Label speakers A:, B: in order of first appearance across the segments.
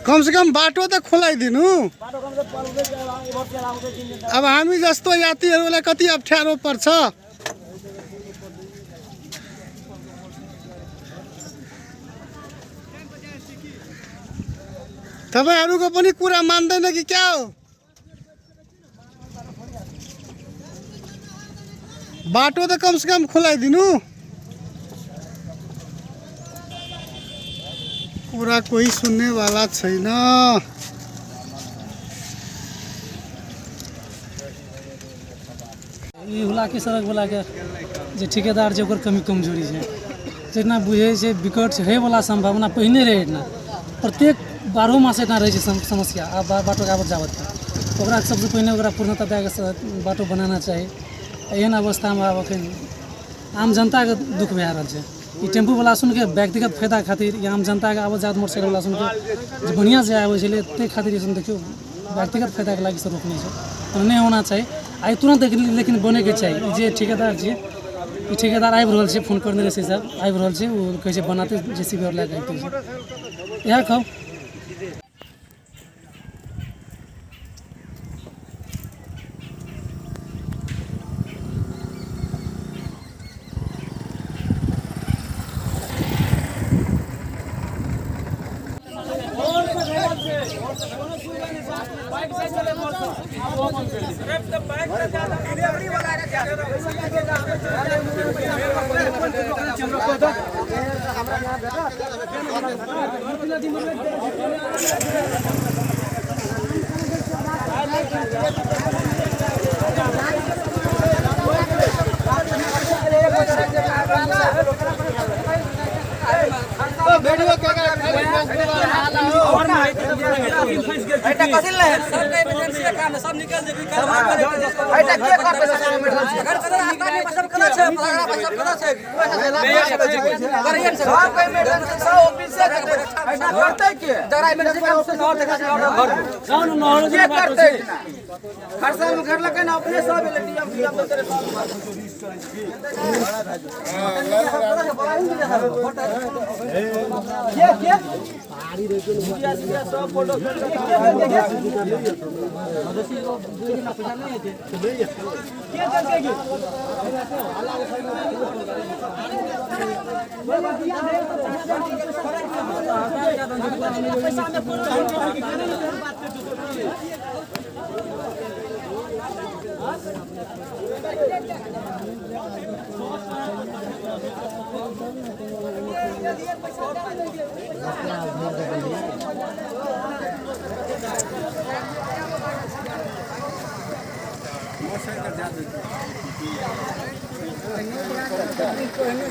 A: कमसेकम बाटो त खोलाइदिनु। अब हामी जस्तो यात्रीहरूलाई कति अप्ठ्यारो पर्छ। तपाईँहरूको पनि कुरा मान्दैन कि क्या हो? बाटो त कमसेकम खुलाइदिनु। कुरा कोही सुन्नेवाला छैन।
B: ई हुलाकी सड़कवलाके जे ठिकेदार छै ओकर कमी कमजोरी छै, जितना बुझै छै विकट होइवला सम्भावना पहिने रहै। एहिठिना प्रत्येक बारहो मास एहिठिना रहै छै समस्या। आब बाटोके आवत जावतके ओकरा सबसँ पहिने ओकरा पूर्णता दए कऽ बाटो बनाना चाही। एहन अवस्थामे आब एखन आम जनताके दुःख भए रहल छै। ई टेम्पूवला सुनके व्यक्तिगत फायदा खातिर या आम जनताके आवत जावत मोटरसाइकिलवला सुनके जे बढ़िआँसँ आबै छलै ताहि खातिर ई देखियौ व्यक्तिगत फायदाके लागि से रोकने छै, पर नहि होना चाही। आ ई तुरन्त लेकिन बनैके चाही। ई जे ठिकेदार छियै, ई ठिकेदार आबि रहल छै, फोन करने रहै छै साहब, आबि रहल छै। ओ कहै छै बनाते, जे सी बी आर लए कऽ अबिते छै। इएह कहब।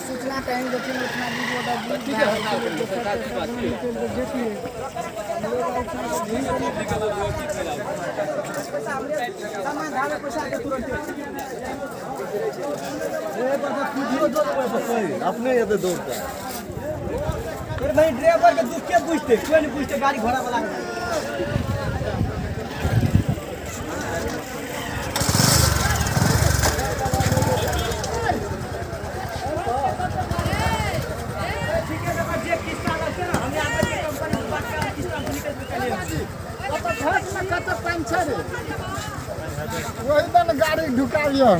C: सूचना टाइम देथिन उतना
D: अपने एते दौड़ता।
C: भाई ड्राइवर के दुख के बुझते कोई नहीं बुझते गाड़ी घोड़ा वाला के।
A: वही तऽ ने गाड़ी ढुका लिअ।